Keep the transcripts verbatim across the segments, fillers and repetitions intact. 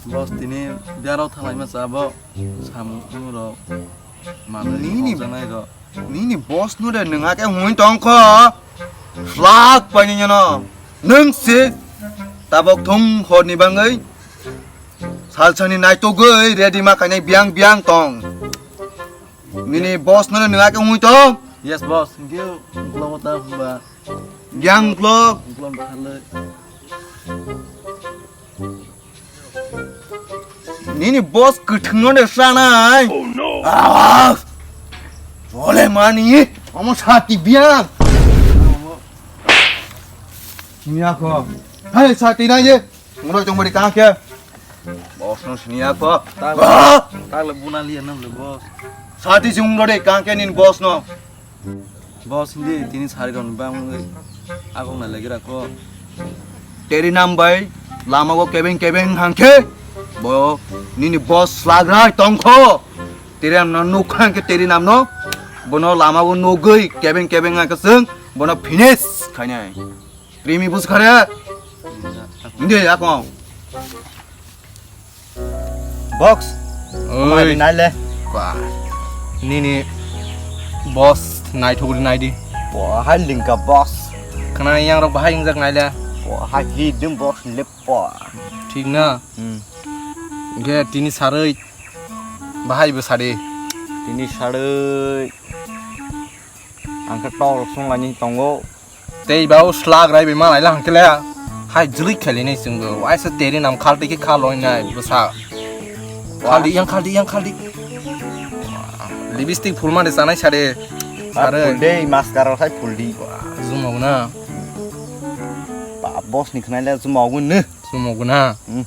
Boss, tini biarok thalaima cha bo samung rok manwi Nini khokjaknai rok. Nini boss no de nwng ake hwnwi tongkho. Slak paini nyono. Nwng se tabok thung horni bangwi salsani naitugwi ready ma khainai biang biang tong. Nini boss no de nwng ake hwnwi tong. Yes boss, thank you. Uklok ta hwnba. Yang uklok. Uklok thalai. Nini boss kwthwngno de sanai. Oh no. Ah! Ole mani, omo sati biang. Sini ako. Hai sati na ye. Ngoro chong bari kang ke. Boss no sini ako. Ah! Tagla buna liya nam le boss. Sati jung ro de kang ke nin boss no. Boss hindi tini sari rok ni bangwi agok na legira ko. Teri nam bai lama go kebeng kebeng hangke bo nini boss slagrai tongkho. Teri nam no nuk hangke teri nam no bono lama go nugui kebeng kebeng hangke sung bono finish khainai. Krimi bus khare. Hindi akong. Boss. Oi. Mari nai le. Kwa. Nini boss naithok ri nai di. Bo hai lingka boss. Khna yang rok bahai ingjak nai le. Bo hai hi dim boss le po. Thik na? Hmm. Ge tini sarui bahai bo sadi. Tini sarui. Ang khe tok rok song laini tongo. Tei ba o slak rai bai malai lang kele. Hai jlik kheli ni sing bo. Waisa teri nam khal tiki khal loi nai bwsa. Khaldi yang khaldi yang khaldi. Lipstick phul mani sanai sare. Sare. Phul dei mascara sai phul di. Zumo guna. Ba boss ni khnai le zumo gun ne. Zumo guna. Hmm.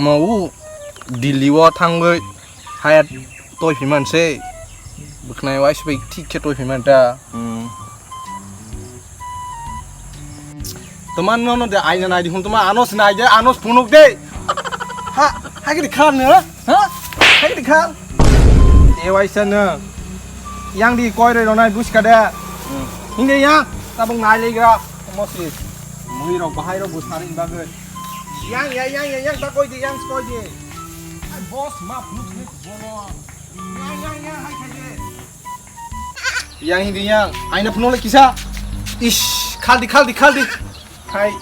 Mo u Delhi o thangwi. Haya toi phiman se. Bwkhnai waisa bai thik khe toi phiman ta. Hmm. Toma no no de aina nai di hum toma anos nai de anos phunuk de. Ha, ha ki khal ne? Ha? Ha ki khal? E waisa ne. Yang di koi roi ronai buska de. Hmm. Hinde yang tabung nai legra. Mosi. Mui rok bahai rok bu sarin bagwi. Yang ya yang ya yang ta koi di yang koi di. Ai boss ma phunuk phunuk bono. Yang yang yang hai khai de. Yang hindi yang. Aina phunole kisa. Ish, khaldi khaldi khaldi. Hai.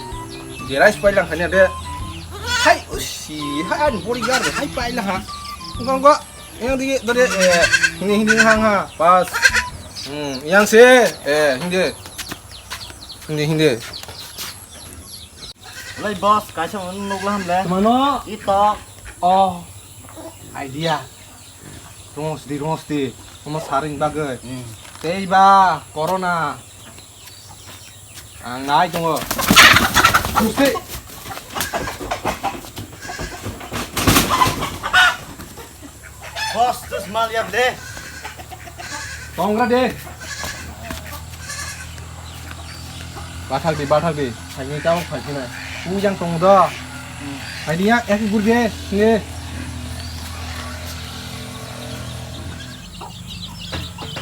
Gerai pai lang khanya de. Hai usi, hai an bori gar hai pai la ha. Gong go. Yang di dore eh hindi hindi hang ha. Pas. Hmm, yang se eh hindi. Hindi hindi. Lai boss, kaisa nuk laham le. Mano. Ito. Oh. Idea. Rongsti, rongsti. Omo saring bagwi. Hmm. Tei ba corona. Ang nai tongo. Rongsti. Boss, tus mal yap de. Tongra de. Bathak di, bathak di. Saini tamo phaikhe na. Ujang tong do. Saini ya, ek gur de. Nge.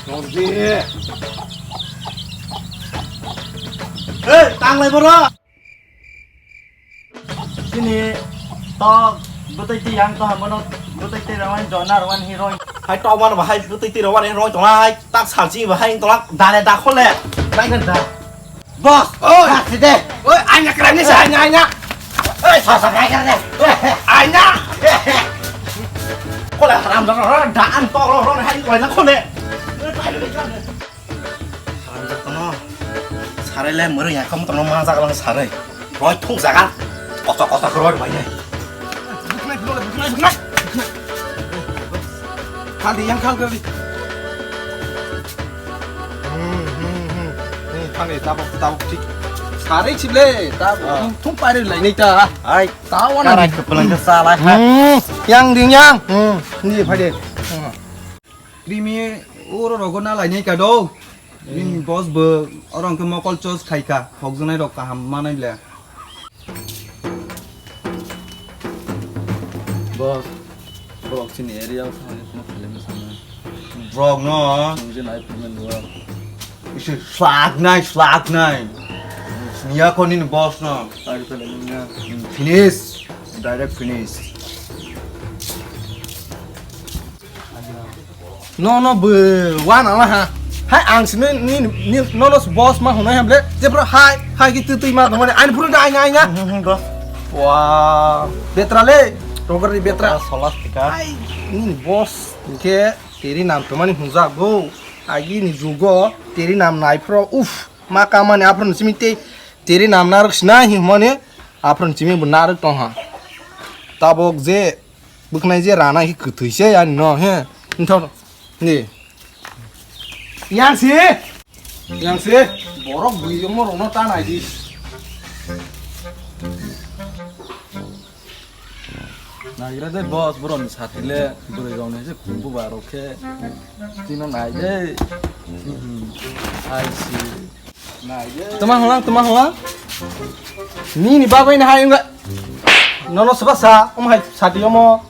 Nong di. Hei, tanglai boro. Chini tok bwtwi twi yang to hamono bwtwi twi rwani jona rwani hi roi. Hai tok mano bahai bwtwi twi rwani roi tongnai tak salchi bahai tongla dale da khole. Nai kan da. Boss, oi. Ka side. Oi, anya kerani sa anya anya. Oi, sa sa kai kan de. Anya. Khole haram da da an tok ro ro hai koi na khole. Haramjak tono. Sarai le mwrwng ya khamu tono manjak lang sarai. Roi thung jaga. Koto koto roi bai ne. Buknai buknai buknai buknai. Khaldi yang khal kali. Hmm hmm hmm. Ni thani tabok tabok thik. Sarai chible tabok. Ah. Thung pai lai ni ta. Ai. Tawana. Karai kepeleng ke salai ha. Hmm. Yang ding yang. Hmm. Ni phai de. Hmm. Krimi oro rogo na lainai ka do. Bini boss bo oro hwnkhe mokol chos khai kha, hokjaknai rok kaham manai le. Boss, borok chini area o thangwi phone khailai masa na. Borok no. Chwng je nai phunuknai nw. Isi slaknai, slaknai. Siniya kho nini boss no. Tari pele nini na. Finish. Direct finish. No, no, bo, wana la ha. Hai, ang sini, ni, ni, no, no, boss ma hwnwi hamle. Jepro, hai, hai, ki tu, tu, ma, tongmani, aini phuru da, aini, aini. Hmm, hmm, hmm, boss. Wa, betra le, rogar ni betra. Solas tika. Hai, ni boss, ke, teri nam tongmani hunjak go. Agi ni jugo, teri nam nai phro, uf, ma kamani aphro ni simi te, teri nam naruk sinai hi hwnmani, aphro ni simi bo naruk tong ha. Tabok je, Bwkhnai je rana khe kwthwi se ani no he. Nthok. Ni. Yang si. Yang si. Borok bui omo rokno ta nai di. Naigra de boss, borok ni sati le bwrwi rok ni se khumbu ba rok khe. Tino nai de. Ai si. Tuma hwlang, tuma hwlang. Nini bagwi ni hai wngkha. Nono swba sa, omo hai sati omo.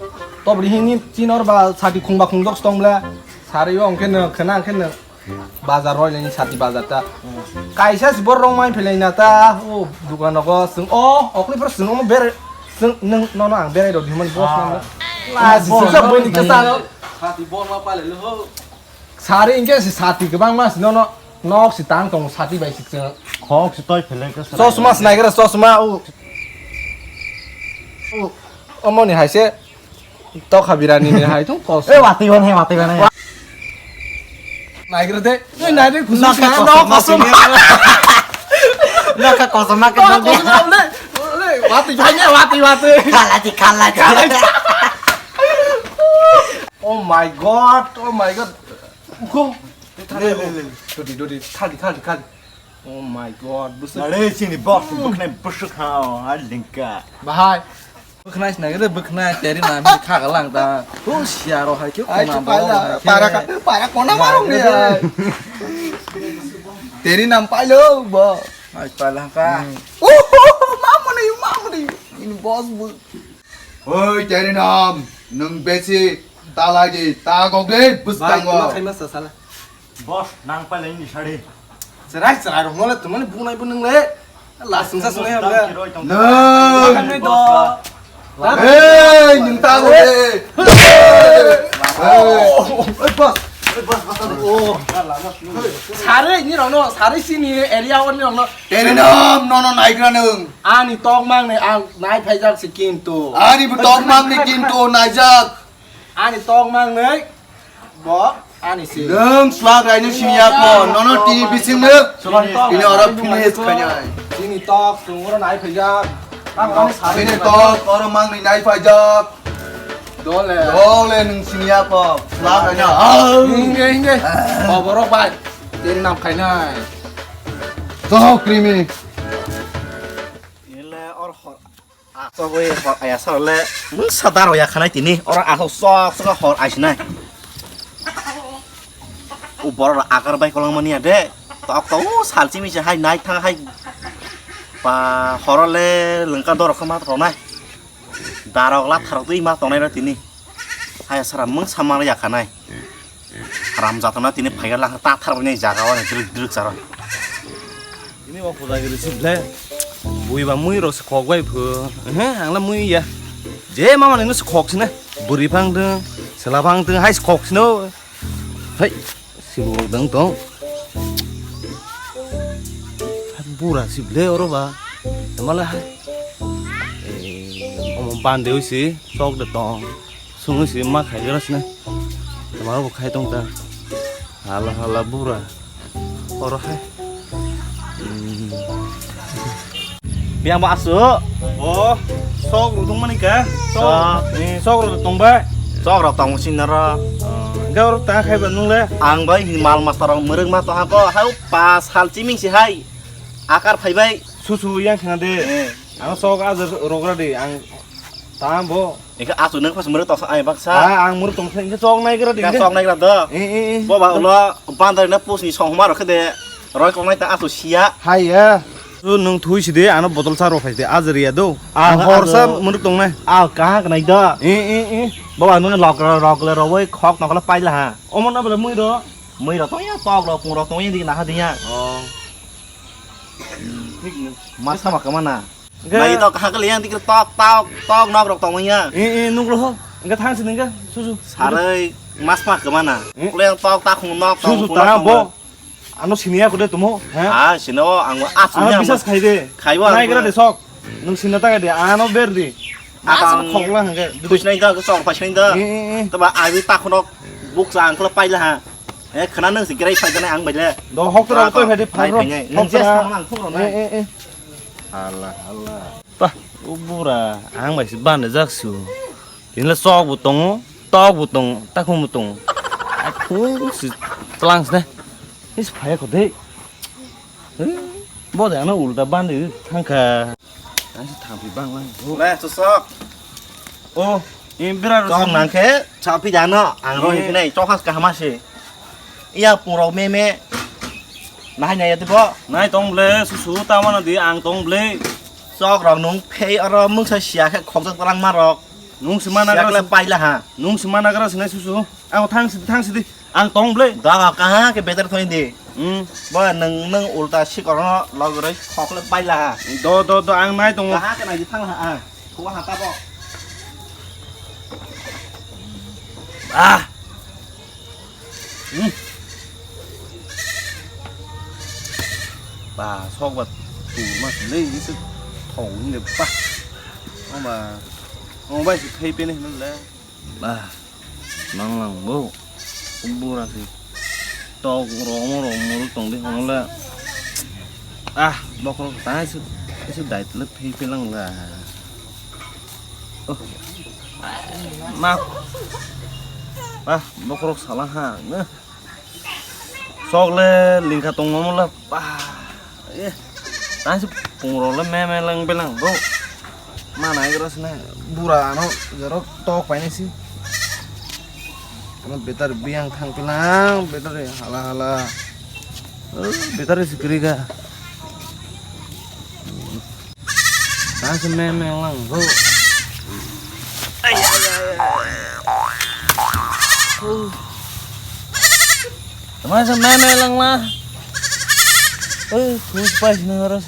Tobri hini chinor ba sati khungba khungjok stong bla. Sari o hwnkhe no, khwna hwnkhe no. Bazar roi nini sati bazar ta. Kaisa si borok mai philai na ta. O dukan rogo swng o, okni phor swng omo ber swng nung nono ang berai rodi himani boss nang. La si sujak boi ni kasa no. Sati bor ma pale lo ho. Sari hwnkhe si sati kwbangma si nono nok si tang tongo sati bai si chwng. Khok si toi phele khe sari. Chosma si naigra chosma o. O, omoni hai se tokha birani ni hai thung kos. E watwi wan he watwi wan he. Naigra de. Oi naigra khusum. Nokha kosom. Nokha kosom ma ke. Nokha kosom le. Le watwi phai ne watwi watwi. Khalaji khalaji. Oh my god, oh my god. Go. Le, le, le. Dodi, dodi. Khali, khali, khali. Oh my god. Busuk. Are, sini boss, buknai busuk ha, ha, lingka. Bahai. Buknai sini gede buknai teri nami kha galang ta. Oh, siaro hai kyo. Ai, kona chupala, bolo hai para kyo. Ka, para kona marung ni. Teri nam pailo, bo. Ai, pala ka. Oh, mama ni, mama ni. Ini boss bu. Oi, Terinam, nwng besi talagi, tagogwi bwskango. Bai, ma khaima sa sala. Boss, nang palai ni sari. Cherai, cherai, rok mole, tumani bunai bunung le. La sungsa sungai hamle. Nwng. Kami do. Hey, nwng tagogwi. Hey. Oi, boss. Oi, boss, boss. Oh. Sari ni rokno, sari sini area one ni rokno. Terinam, nono naigra nwng. Ani tokmang ni ang nai phaijak si kintu. Ani bo tokmang ni kintu naijak. Ani tokmang ni bo ani si. Nwng slak raini siniya ko, nono tini bising nwng. Ini oro finish khainai. Ini tok sungro nai phaijak. Ini tok oro mang ni nai phaijak. Dole. Dole nwng siniya ko. Slak raini. Hinge, hinge. Boborok bai. Terinam khainai. Soho krimi. Ile or hor asogoi hor aya sarole mungsa daro ya khanai tini or asok sok sok hor aisinai. U borok akar bai kolong mani ade tok to u salchi mi se hai nai thang hai pa horole lengka dorok ma tongnai. Darok la tharok twi ma tongnai ro tini. Hai sara mung samang ya khanai. Haram jatona tini phaiga lang ta thar ni jaga o druk druk saro. Ini o puja giri sib le. Bui ba mui ro se khok bai phu. He ang la mui ya. Je mama ni se khok sine. Buri phang de, sela phang de hai se khok sino. Hei, sibu rok dang tong. Hai bura sible oro ba. Mala hai. Eh, omo bande oi si, sok de tong. Sung oi si ma khai gra sine. Mala bo khai tong ta. Hala hala bura. Oro hai. Hmm. Biang ba asu. Oh, sok rok tong mani ka? Sok. Sok. Eh, sok rok tong ba? Sok rok tong sini ro. Oh, enggak rok tang khai ba nung le? Ang bai ni mal mata rok mereng ma to ha ko. Hau pas hal chiming si hai. Akar phai bai. Susu yang khna de. Eh. Ang sok ajar rok ra de. Ang tam bo. Eka asu nang pas mereng to sa ai baksa. Ah, ang mereng tong sa. Sok nai gra de. Sok nai gra do. Eh, eh, eh. Bo ba ulo. Bandar na pus ni song huma rok de. Roi kong nai ta asu sia. Hai ya. Tu nung thui si de ano botol sa rok phai de. Ajar ya do. Ah, ang hor sa ajar. Mereng tong nai. Ah, kaha knai do. Eh, eh, eh. Bo ba nung lok rok le roi khok nok la pai la ha. Omo na bole mui do. Mui rok tong ya, tok rok pung rok tong ya di na ha di ya. Oh. Thik no. Mas sama kama na. Enggak. Nai tok kahak liang dikir tok tok tok nok rok tongmanya. Eh, eh, nuk loho. Enggak thang sini enggak. Susu. Sarai. Mas ma kemana? Hmm? Kule tok ta khung nok Su tong su khung ta nok bo. Ano siniya kude tumo, he? Ah, sino ang asli. Ano bisas khai de. Khaibo ang. Nai kira de sok. Nung sinna ta de, ano ber di. Abang. Asal khokla hangke. Khusnai da, song paisnai da. Eh, eh, eh. Toba abi ta khunok buk sa ang kula paila ha. Eh, khana nung si grai phai jana ang baile. Do hok tra to phai de phai ro. Nung je sa mang khok ro na. Eh, eh, eh. Allah, Allah. Pa, o bura ang bai si ban de jak su. Tinla sok bo tongo, tok bo tongo, takhum bo tongo. Ai, khung si tlang sne. Is phaya ko de. Bo de ano ulta ban de thangkha. Ang si thang pi bang lang. Le, chusok. O, in bira ro. Chok nang khe, cha pi jano, ang ro hinai, chok has kahama se. Iya pung rok me me. Nahai nai ati bo. Nai tong ble, susu ta mana di, ang tong ble. Chok rok nung phei oro mungsa sia khe khokjak rang ma rok. Nung si mana gra. Siya khe paila ha. Nung si mana gra sinai susu. Ang thang si, thang si di. Ang tong ble. Da kaha ke better thoi di. Hmm. Bo nung, nung ulta si korono logoroi khokle paila ha. Do, do, do, ang nai tongo. Kaha ke nai di thang ha, ah. Khuwa ha ta bo. Ah. Hmm. Ba, sok ba tu ma le ni se thong ni ba. Ong ba. Ong ba si thei pe ni le. Ba, nang lang bo. Bura si. Tok ro mo ro mo ro tong de hono le. Ah, bokrok ta su, su dai le phi phi lang la. Oh. Ma. Ah, bokrok sala ha. Sok le lingkha tong mo la. Bah, eh, tang si pung rok le me me lang belang bo. Ma nai gra sene bura ano jero tok pai nai si. Ano betar biang thang pelang, betar hala hala. Eh, betar si kri ga. Tang si me me lang bo. Ai, ai, ai, ai. Oh. Tama sa meme lang la. Eh, kus pa sini harus.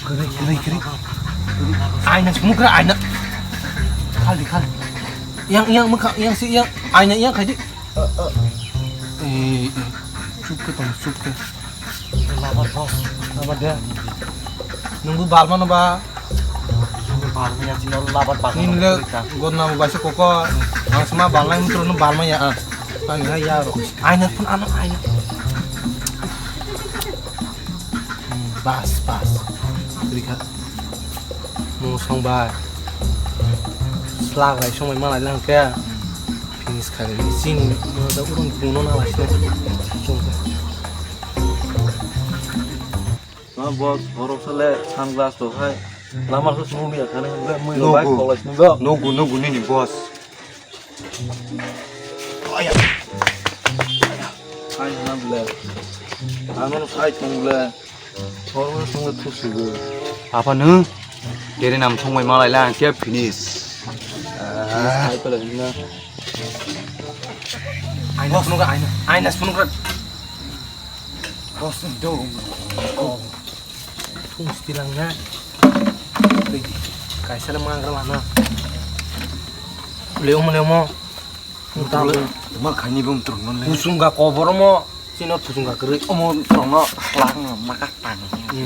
Kiri, kiri, kiri. Aina semua kira aina. Kali, kali. Yang, yang muka, yang si, yang aina, yang kaji. Eh, eh. Chup ke tong, chup ke. Labar boss. Labar dia. Nunggu balma no ba. Balma ya sini labar balma. Ini le godna mo baisa koko. Ang sema balma ini terus balma ya. Ah. Tani ha ya ro. Aina pun ano aina. Hmm, bas, bas. Rika. Mo song ba. Slag rai song mai malai lang ke. Finish khai ni sini. Mo da urun puno na lai sini. Ma boss, borok sale sunglass to hai. Lama khe sumung ya khani hwnba mui no bai Nugu. College ni bo. Nugu, nugu nini boss. Aya. Hai hwnam le. Ano sai thung le. Borok sung le thusugo. Apa nung? Dere nam thung bai malai lang ke finish. Ah. Sai pala na. Aina phunukra, aina, aina phunukra. Boss, do. Thung stilang na. Kaisa le mangra lana. Leo mo, leo mo. Ma khaini bum trung non le. Kusung ga kobor mo. Sino kusung ga kri. Omo trung no. Lang ma ka tang. Hmm.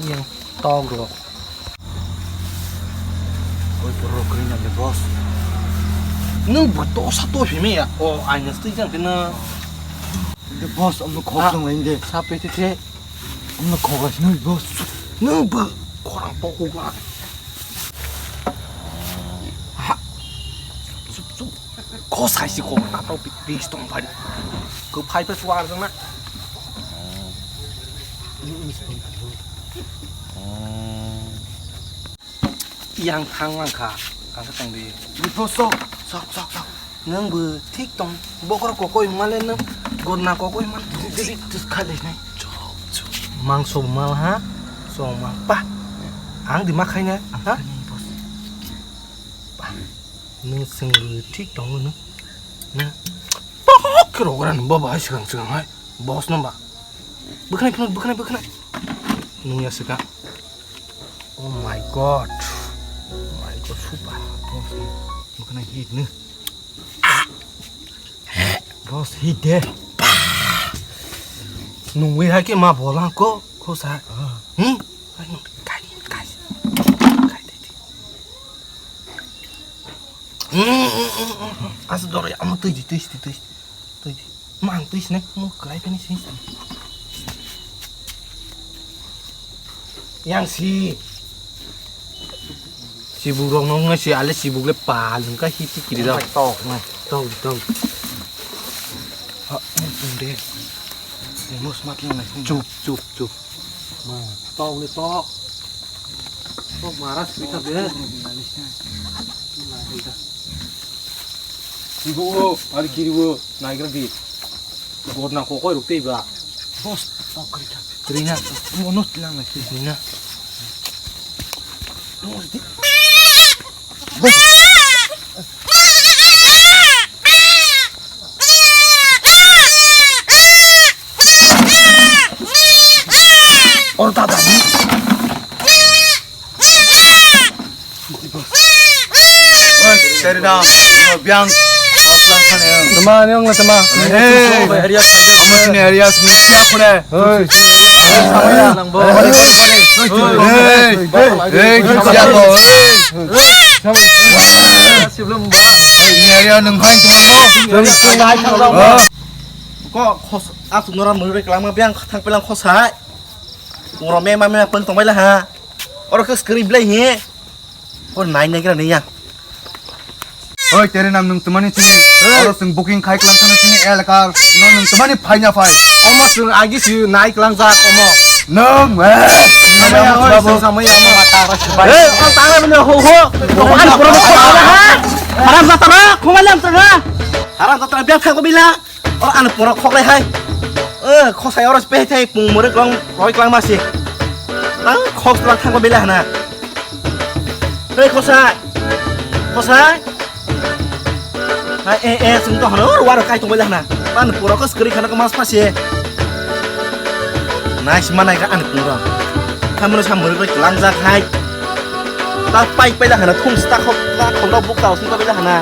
Yang tog ro. Oi, borok kwrwi nang de, boss. Nwng bo tosa to phime ya. O, aina stwi jang khe na. De, boss, amno khok tong lai de. Sa pe te te. Amno khok lai sini, boss. Nwng bo khorang to khok la. Ha. Chup, chup. Kos hai si khok na to pi, pi stong phai. Ko phai pe suar jang na. Yang thang lang kha, ang kha tong di. Bipho sok, sok, sok, sok. Nwng bo thik tong, bokhorok kokoi male nwng, gorna kokoi male. Di, di, di, di, khai lai nai. Chok, chok. Mangso mal ha, song mal pa. Ang di ma khai na, ha? Ani boss. Pa. Nwng swng bo thik tong nwng. Na. Pok khe rogra nwng baba hai swkang swkang hai. Boss no ba. Bwkhnai phano, bwkhnai, bwkhnai. Nwng ya swkang. Oh my God. Oh my God, super. Boss, mukana hit ne. Boss, hit de. Nungwi hai ke ma bolang ko, ko sa. Hmm? Kai, kai. Kai de. Asa doro ya, amo tui di, tui di, tui di, tui di. Mang tui sini, mo kelai pani sini. Yang si. Sibuk rok nong ngai si, ale sibuk le pal, hingka hiti kiri rok. Tok, nai, tok, tok. Ha, mo tung de. Mo smat yang nai. Chup, chup, chup. Ma, tok le tok. Tok mara sui ta de. Ibo o, ari kiri o, naigra di. Gorna kokoi ruk tei ba. Boss, tok kri ta. Kri na, mo no tilang na kri na. Boss. Or tata. Oi, teri da, no biang. Tama ni ong tama. Hey, area sini, area sini, biang pore. Oi. Hey. Hey, hey, hey, hey. Siblong ba. Ini area nung hai tunggu. Ko khos, asuk nora murui kelang ma biang thang pelang khosai. Ngoro me ma me peng tong bai la ha. Oro khe skri blai he. Oro nai nai gra ni ya. Oi, tere nam nung tumani si. Oro sung booking khai klang tano sini elakar. No nung tumani phai na phai. Omo sung agi si nai klang jak omo. Nung, eh. Samaya, oi, samaya, omo. Eh, on tara bini ho ho. Omo ani pura mo khok ha. Haram jatra, khongai lam tara. Haram jatra biang thang ko bila. Oro ani pura khok lai hai. Eh, khosai oro pe thai pung mure klang, roi klang ma si. Tang khok lang thang ko bila hana. Hei, khosai. Khosai. Hai, eh, eh, sung to hano, waro kai tong bai la hana. Pan pura ko skri khana ko mas pasi. Nai sima nai ka an pura. Thamro sam muri ko lang ja khai. Ta pai pai la hana, thung sta khok, ta khok no buk ta sung ta bai la hana.